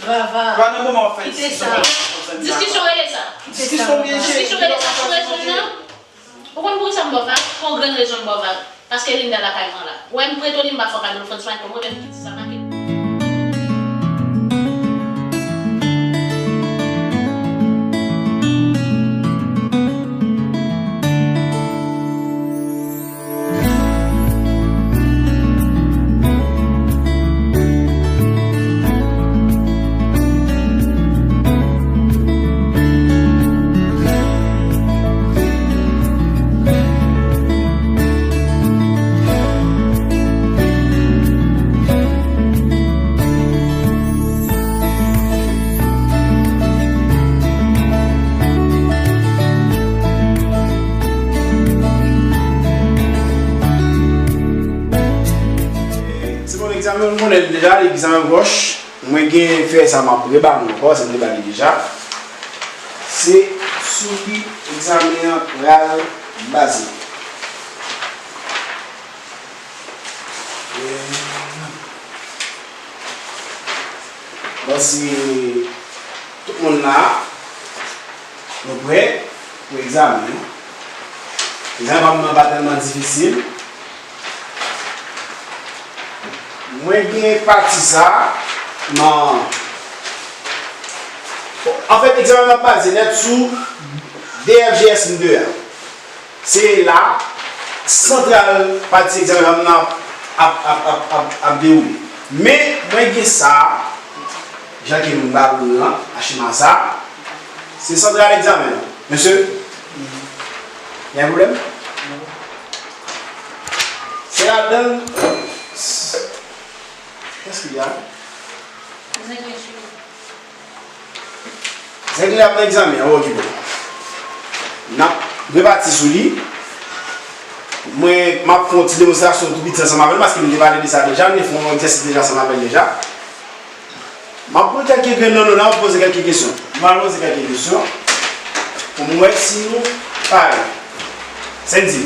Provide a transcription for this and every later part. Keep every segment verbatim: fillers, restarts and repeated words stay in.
Vava. Pa nan moman w ap fè diskisyon. Kite sa. Diskisyon rele sa. Diskisyon rele sa. Diskisyon rele sa pou rezon nan. Ou konn poukisa m ba w vag? Pou yon grenn rezon m ba w vag. Paske Linda lakay mwen la. Ou wè m prete w li, m pa fè w kado l, Frantz Michael, mwen menm ki di sa, pa kite. Se bon, egzamen, m konnen l deja, egzamen pwòch. Mwen gen fè sa m ap reba nou ankò, se m te ba li deja. Se sou li egzamen an pral baze. Bon, si tout moun la, nou prè pou egzamen an. Egzamen pa m nan pa tèlman difisil. Mwen gen pati sa nan. Anfèt, egzamen an ap baze nèt sou D F G S M de a. Se la santral pati egzamen an ap, ap, ap, ap, ap, ap dewoule. Men, mwen gen sa, jan ke nou ba nou an, a chema sa, se santral egzamen an. Mesye, y a un problème? Se ladan l. Qu'est-ce qu'il y a? Zègle ap nan egzamen an, okipe w. N ap repati sou li. Mwen, m ap fè yon ti demonstrasyon tou piti ansanm avè l, paske m te pale de sa deja, m te fè yon egzèsis deja ansanm avè l deja. M ap pran kèlke grenn nan nou la, m ap poze kèlke kesyon. M al poze kèlke kesyon pou m wè si nou pare. Sendy.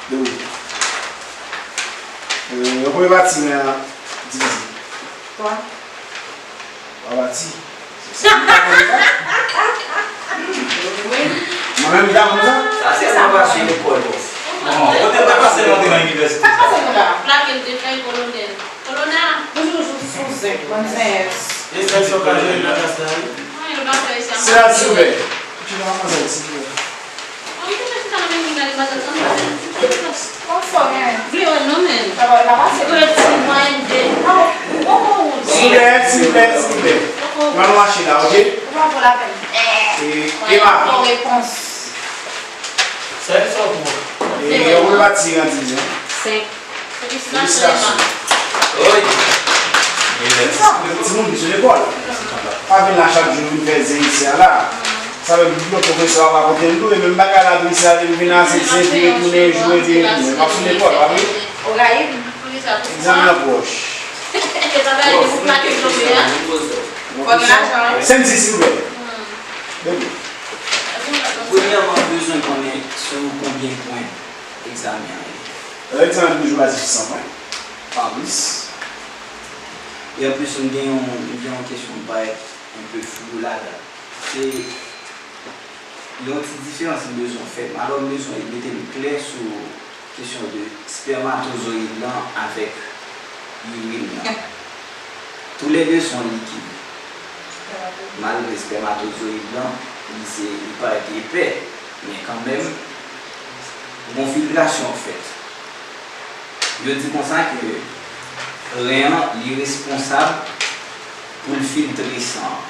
Debout. Euh, yon premye pati, men, divize. Twa. Twa pati. Se sa, m pa konn sa. Mwen menm, m pa konn sa. Sa se sa pase lekòl, bòs. Bon, kote l ta pase l antre nan inivèsite sa? Sa pase nou la? Plake l te fè kolonèl. Kolonèl. Toujou sou, sou zen, konn zen. E sa, sa w ka jwenn nan klas la, wi. Mwen, yo pa fè sa. Se la, silvouplè. Ki la, manzèl, silvouplè? Mwen te fè chita nan men li gade bagay sa, mwen se ti plas. Anfòm, wi. Vle wè non, men. Sa va, l ap pase. Gade ti mwen de. Silvouplè, silvouplè, silvouplè. Mwen nou mache la, oke? Ou pa vo lapèn. E, Emma. Bon repons. Sa e sa w pran? E, ou pa tire an divize. Senk. Felisitasyon. Wi. Timoun ki sou lekòl. Pa vin la chak jou vin fè zen isi a la. Sa vle di lòt pwofesè a va konte l tou, e menm bagay la tou isi a, li vin ase zen, li retounen, jou, li retounen. M ap sou lekòl, pa vre? Egzamen an pwòch. Sendy, silvouplè. Bebe. Premyèman, m bezwen konnen sou konbyen pwen egzamen an ye. Egzamen an toujou baze sou san pwen, pa plis. E anplis, m gen yon, m gen yon kesyon ki parèt enpe flou ladan. Se yon ti diferans m bezwen fè. Alò, m bezwen mete m klè sou kesyon de spèmatozoyid lan avèk irin nan. Toulède se yon likid. Malgre spèmatozoyid lan, li se, li parèt epè, men kanmenm, gon filtrasyon k fèt. Yo di konsa ke ren an, li responsab pou l filtre san an.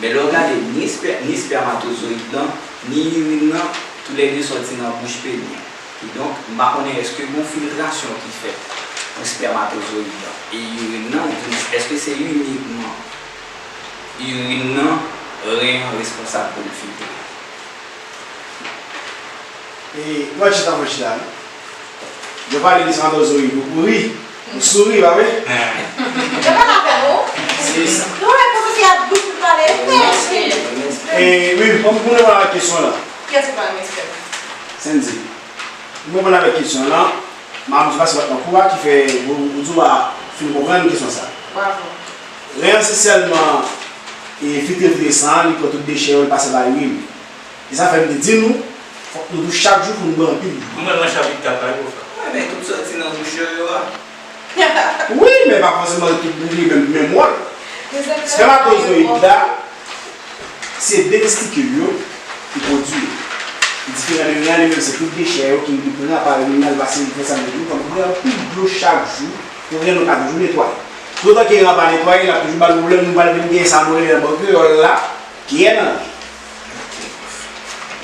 Men lè w gade ni spè-, ni spèmatozoyid lan, ni irin nan, toulède sòti nan bouch peni an. Kidonk, m pa konnen èske gon filtrasyon ki fèt ant spèmatozoyid lan e irin nan, oubyen èske se inikman irin nan ren an responsab pou l filtre. E, mwen chita, mwen chita, non. Yo pale de spèmatozoyid, ou kouri, ou souri, pa vre? Yo pa ka fè nou. Se sa. Nou wè pwofesè a dout pou pale. E, wi, bon, pou nou wè kesyon lan. Kiyès ki pale, mwen espere? Sendy. Mwen reponn avèk kesyon lan. M ap di paske w pa t nan kou a ki fè ou, ou di w pa fin konprann kesyon sa. Bravo. Ren an se sèlman e, filtre, filtre san an, li pran tout dechè yo, li pase bay wi. E sa fè m te di nou, fòk nou tou chak jou pou nou bwè anpil dlo. Mwen nan chapit kat la, yo fè. Mwen men tout sòti nan bouch yo, yo a. Wi, men pa fòseman tout li menm, menm wòl. Espèmatozoyid la, se de testikil yo ki pwodui yo. Li diferan de ren an, li menm se tout dechè yo ki li pran, apare li nan, li pase, li fè sa, li fè sa, li pran anpil dlo chak jou, pou ren nou ka toujou netwaye. Toutan ke ren an pa netwaye, l ap toujou ba nou pwoblèm, nou pral vin gen sa nou rele nan bò kreyòl la, pyè nan ren.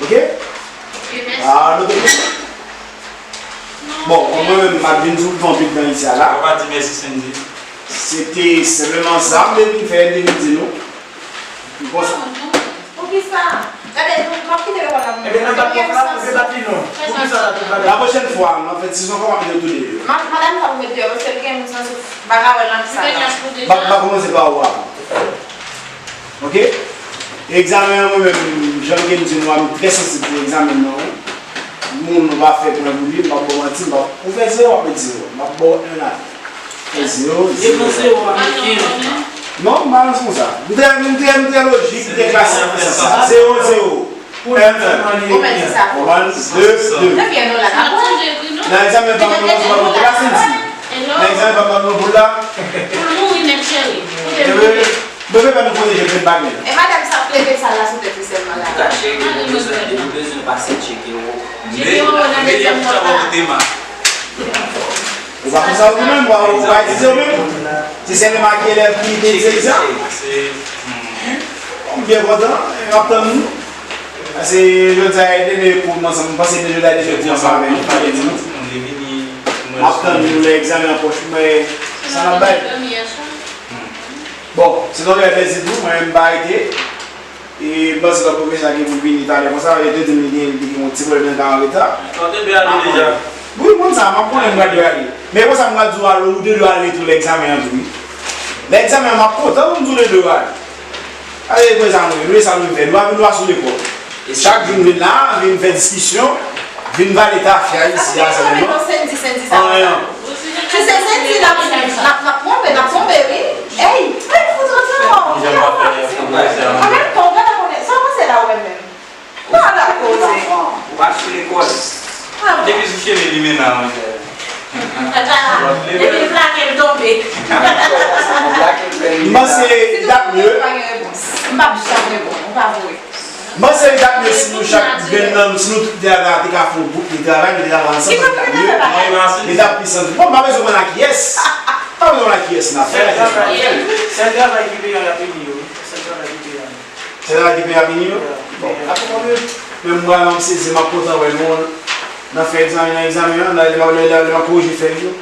Ok? Ok, mèsi. Ah, nou te Bon, mwen menm, m ap vin sou van pit nan isi a la. Ou pa di mèsi, Sandy. Se te senpleman sa m te vin fè, m te vin di nou. Bon, sa. Poukisa? Gade, nou, m ap kite lekòl la pou mwen. Ebyen, nan bat kòf la, pou debat li non. Poukisa la, tout bagay? La pwochèn fwa, an fèt, si se yon fwa, m ap mete yo tou de yo. Ma-, madanm sa pou mete yo, paske l gen moun san souf, m pa ka wè l nan sa la. M ap, m ap kòmanse pa ou a. Ok? Egzamen an, mwen menm, jan ke m di nou a, m trè sansib pou egzamen nan, wi. Moun, nou pa fè pwen pou li, m p ap ba w manti, m p ap, ou fè zewo, w ap met zewo. M ap ba w en la. Fè zewo, zewo. Devan zewo, w ap met en. Non, m pa ranse konsa. M trè, m trè, m trè lojik, m trè klasik nan sans sa. Zewo, zewo. En, en. Ou mèt di sa. Konprann? De, de. Trè byen, nou la. Nan egzamen pa m nan boul la, Sandy. Nan egzamen pa m nan boul la. Pou l mouri nèt, cheri. Koute m. Bebe pa nou pwoteje, fè bagay. E madanm sa ap leve sal la sou tèt li sèlman la. Antouka, cheri, nou bezwen, nou bezwen pase tcheke w. Tcheke w nan dezyèm mwa. Ou pa konsa ou menm, ou pa, ou pa itize ou menm. Se sèlman ki elèv ki te egzan. M byen kontan, m ap tann nou. Paske jodi a, e de kou m ansanm, m panse de jodi a, e de kou m ansanm avè nou. M ap tann nou lè egzamen an pwòch, mwen, sa n ap bay. Bon, se yon trè plèzi tou, mwen menm m pa rete. E m panse lòt pwofesè a gen pou vini talè konsa, e te di m li gen, li gen yon ti pwoblèm, li ta an reta. Ou te dwe ale deja. Wi, m konn sa, m ap konnen m pral dwe ale. Men konsa m pral di w ale, ou te dwe ale tou lè egzamen an tou, wi. Lè egzamen an, m ap kontan pou m di w te dwe ale. Ale, e sa nou ye, nou e sa nou vle fè, nou pa vin nou asou lekòl. Chak jou n vin la, vin fè diskisyon, vin vale tafya isi a sèlman. Anyen. Si se Sandy n ap, n ap, n ap twonpe, n ap twonpe, wi. Ey, ey, fout rete non. An menm tan, w gade konnen, sa w panse la ou menm menm? Pa la koze. Ou pa sou lekòl. Depi sou cheve li mennen an, monchè. Depi l plake l tonbe. M panse li t ap mye. M p ap janm reponn. Ou pa voye. M panse li t ap mye si nou chak grenn nan nou, si nou tout te ka, te ka fè yon gwoup de travay, nou te travay ansanm, li t ap mye. Li t ap pi santi. Bon, m pa bezwen konn a kiyès. M pa bezwen konn a kiyès n ap fè. Sèl travay ki peyan y ap peye yo, wi. Sèl travay ki peyan yo. Se la ki pe avini yo? Bon, ap konprann yo. Men m vrèman m sezi, m ap kontan wè nou nan fè egzamen nan egzamen an, lè, lè, lè, lè, lè m ap korije fèy yo.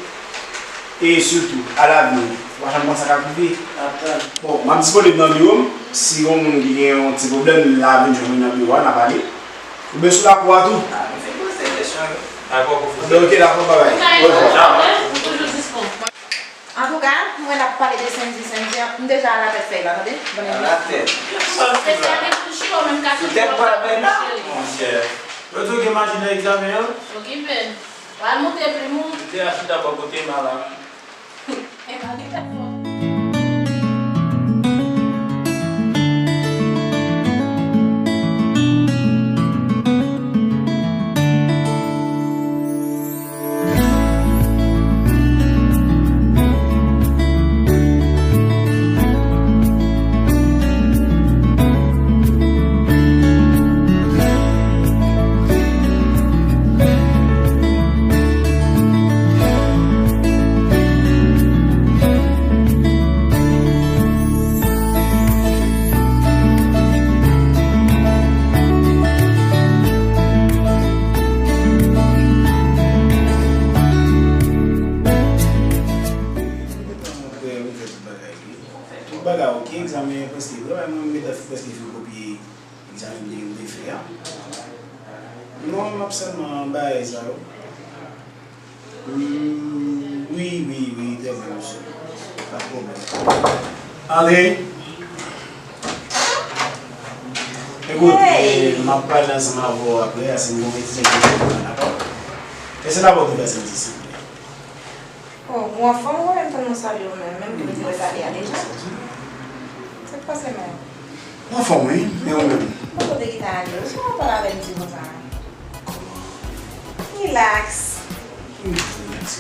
E sitou, alavni, ou pa janm konn sa k ap rive. Bon, m ap disponib nan biwo m. Si yon moun ki gen yon ti pwoblèm, l a vin jwenn mwen nan biwo a, n a pale. Oubyen sou lakou a tou. Dakò, pwofesè. Oke, dakò, babay. Antouka, mwen ap pale de Sandy, Sandy an, m deja alatèt fèy la, tande? Alatèt. Monchè, yo di w gen maji nan egzamen an? Okipe l. Pral moute plim ou. M te a chita bò kote m a la. Tout bagay oke, egzamen an prèske vre, mwen menm m gentan prèske fin kopye egzamen m te, m te fè a. Non, m ap sèlman bagay sa yo. Hmm, wi, wi, wi, trè byen, mesye. Pa de pwoblèm. Andre! Ekout, eh, m ap pale ansanm avè w apre, paske m gen yon etidyan ki vin, dakò? Èske n ap fè yon ti fè sèvis, silvouplè? Oh, ou anfòm ou menm? Mwen salye w menm, menm ke m te wè tande a deja. Sa k pase menm? Anfòm wi, men ou menm? Bon, kote ki ta ale? Ou sou pale avè m di konsa. Rilaks. Ki rilaks?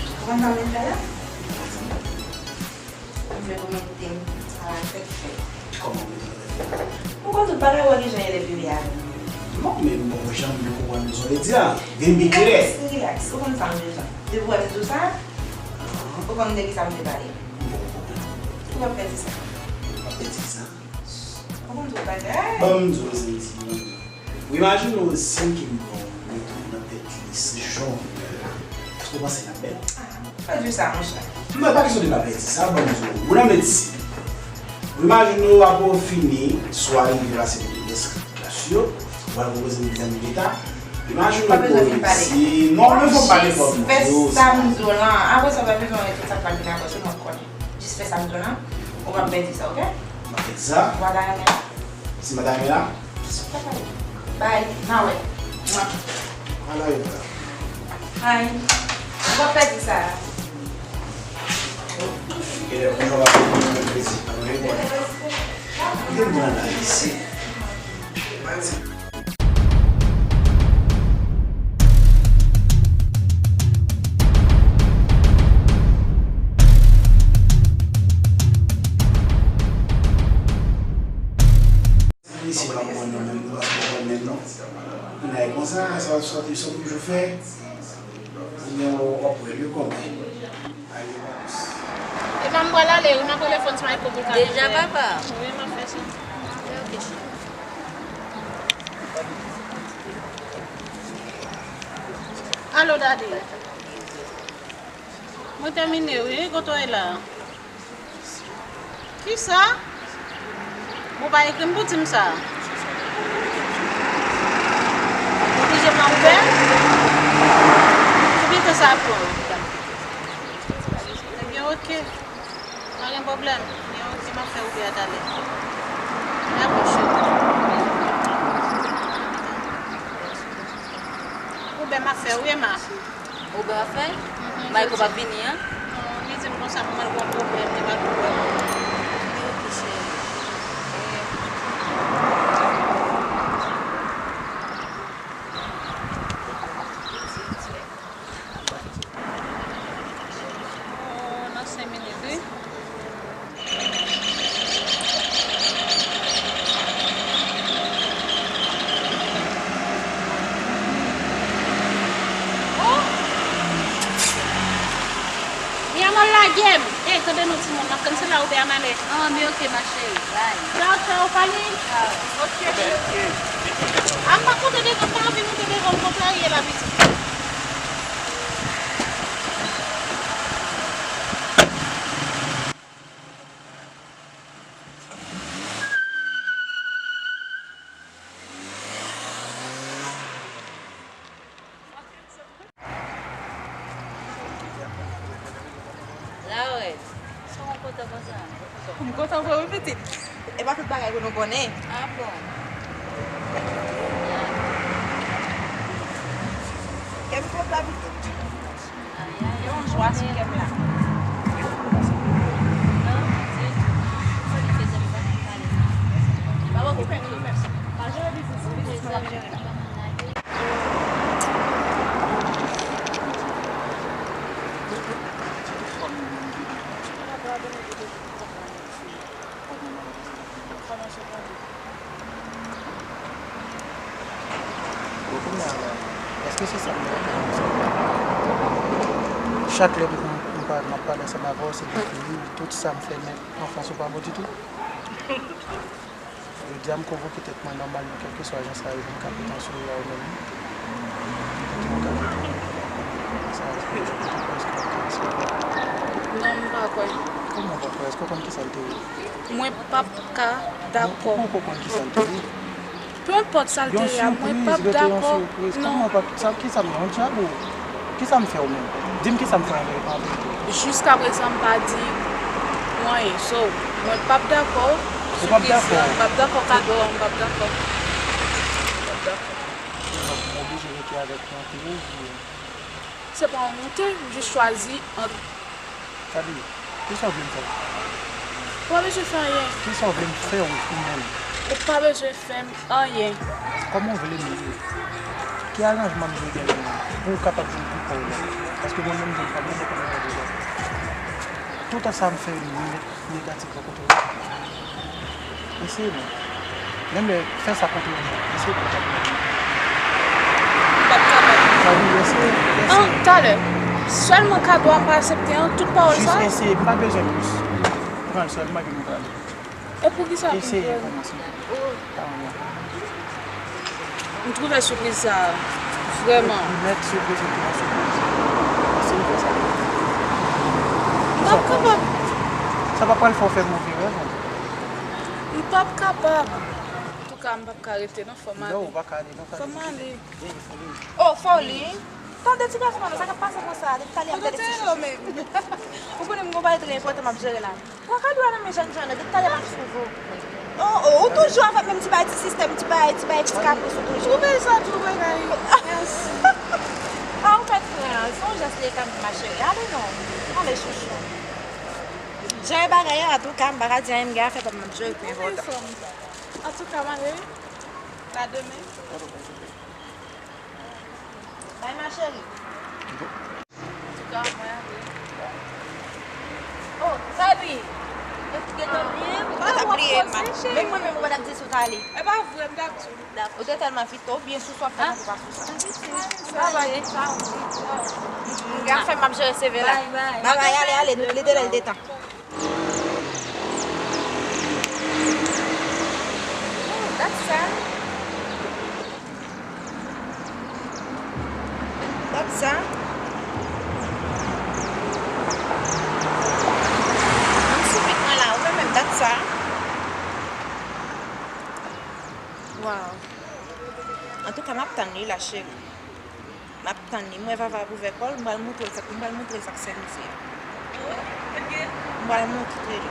Ou konn sa m vin fè la? M vle pou mete m a la tèt fèt. Kòman ou mete m a la tèt fèt? Ou konn tout bagay, ou wè kijan e lè pibye avè m. Non, men bon, jan m konprann sa w vle di a. Vin pi klè. Rilaks, rilaks. Ou konn sa m bezwen. Depi w wè m di w sa, ou konn de kisa m vle pale. Bon, bon. Ou p ap pèdi sa. M ap pèdi sa? Ou konn tout bagay. Ban m di w, Santi, ban m di w. Ou imajine w si m ki m pran mete w nan tèt lis jòn la. Èske w panse n ap bèl? Ah, pa di sa, monchè. Non, e pa kesyon de n ap pèdi sa, ban m di w. Ou nan medsin. Ou imajine w apre w fini, si w arive pase pou tout lès klas yo, ou al pwopoze m egzamen leta. Imajine w pou reyisi. Non, men fò m pale fò m di w sa. Jis fè sa m di w lan. Apre sa, w pa bezwen wè tout sa k pral vini apre, se mwen k konnen. Jis fè sa m di w lan. Ou p ap pèdi sa, oke? M ap pèdi sa? Vwala, renmen. Si madanm la? Bay, n a wè. Mwa. Ala yo la. Ay, ou p ap pèdi sa. Genlè, yon jou w ap fè mwen plezi. Mwen bon. Gen moun la isi. Mesye pa konn non menm, nou pa konn menm non. Moun ay konsa, sa, sa, sa toujou fè. Kounye a w ap wè l wi kòman. Ay, yo pa dous. E pa m pral ale wi, m ap rele Frantz Mayko pou l ka vin fè. Deja, papa? Wi, m ap fè sa. Ok, ok, cheri. Alo, daddy. Mwen tèmine wi, kote w ye la? Kisa? Ou pa ekri m pou di m sa? Ou oblije pran Uber? Konbyen tan sa ap pran? Ebyen, oke. Pa gen pwoblèm. Ebyen, oke, m ap fè Uber a talè. Dakò, cheri. Uber m ap fè, wi, Emma. Uber ap fè? Mhm, Mayko p ap vini an? Non, li di m konsa, mwen mwen gon pwoblèm, li pa twò wè m. Li oke, cheri. Oh, nan senk minit, wi. Oh! Mi amor, lage m! Ey, tande non, timoun, m ap tann se la Uber a m ale. Ah, mi oke, ma chérie. Bye. Tchao, tchao, Fanny. Tchao. Oke. A m pa konte devan, m pa anvi monte devan, m kontrarye la, pitit. Lawèt, sa w kontan konsa? M kontan vre wi pitit. E pa tout bagay ke nou konnen. Ah bon? Kè m twò pla pitit. Gen yon jwa sou kè m la. Bon, kounye a la, èske se sa m wè? Chak lè m, m, m pa, m ap pale ansanm avè w, se depi tout sa m fè nèt anfas ou pa bon ditou. Jodi a, m konvoke tèt mwen nòmalman, kèlkeswa jan sa ye, pou m ka pete yon souri a ou menm. Pou m ka pete yon, sa, èske ou kwè ke se vre? Non, m pa kwè. Kòman w pa kwè? Èske w konn kisa l te ye? Mwen p ap ka dakò. Kòman w pa konn kisa l te ye? Pe enpòt sa l te ye a, mwen p ap dakò. Non. Kòman w p ap, sa, kisa m ye, yon dyab ou? Kisa m fè w menm? Di m kisa m fè w an verite, an verite. Jiskaprezan m pa di w anyen. So, mwen p ap dakò. Ou p ap dakò? M p ap dakò, Kadò, m p ap dakò. M p ap dakò. M oblije rete avèk yon te ou byen? Se pa yon monte, m jis chwazi ant Sabi, kisa w vle m fè w? Ou pa bezwen fè anyen. Kisa w vle m fè w, ou menm? Ou pa bezwen fè m anyen. Kòman w vle m ye? Ki aranjman m dwe genyen pou w kapab jwenn pi pòv la? Paske mwen menm, je m pa bezwen konn pi pòv la. Toutan sa m fè yo negatif bò kote w. Eseye non. Menm lè fè sa kont ou menm, eseye pran kado a. M p ap kapab. Sa vle di eseye, eseye. An, talè. Sèlman kado a m pa aksepte an, tout pawòl sa. Jis eseye, m pa bezwen plis. Pran l sèlman epi m prale. E poukisa pou m prale? Eseye kòmanse. Oh. Pa anyen. M twouve sipriz sa a vrèman. Ou mèt sipriz, ou pran sipriz. Eseye fè sa. M p ap kapab. Sa pa pral fè w fè move rèv ankò. M p ap kapab. Antouka, m p ap ka rete non, fò m ale. Non, ou pa ka ale, non, fò m ale. Fò m ale. Vini, fò m vini. Oh, Foli. Tande ti gason an, sa k ap pase konsa? Depi talè y ap gade ti chouchou. Ou konnen m gon bagay trè enpòtan m ap jere la. Pran kado a nan men jènjan an, depi talè m ap swiv ou. Oh, oh, ou toujou avèk menm ti bagay, ti sistèm, ti bagay, ti bagay, ti kapris ou toujou. Twouve sa tou bagay. Ah, ou fè frè an, se yon jès li ka m di ma chérie. Ale non. Ale chouchou. Jere bagay an, antouka, m pa ka di anyen, m gen afè pa m, m ap jere pi enpòtan. Antouka, m ale wi. A demen. Bye, ma chérie. Antouka, mwen ale. Oh, Sabi! Ou gentan bliye m? Ou pa t ap bliye m, ma. Menm mwen menm, ou pa t ap di si w t ale. E pa vre, m t ap di w. Ou te tèlman fite, ou byen sou sa, ou fè konn ou pa sou sa. Bye bye. M gen afè m ap jere, se vre la. Bye bye, ale, ale, li de lè, li de tan. Gad sa. Gad sa. Ann sou pik mwen la, ou menm menm, gad sa. Waw. Antouka, m ap tann li la, cheri. M ap tann li. M wè Vava ap ouvè kò l, m pral montre l sa, m pral montre l sa k sèmizè a. M pral montre l.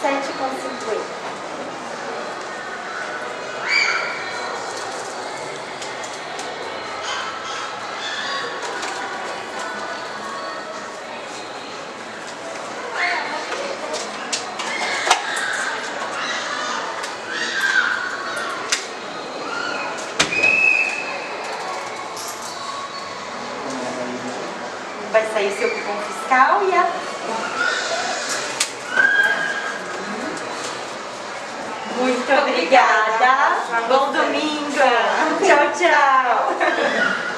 Te konsilte. Vai sair seu cupom fiscal e a... Muito obrigada. Bom domingo. Tchau, tchau.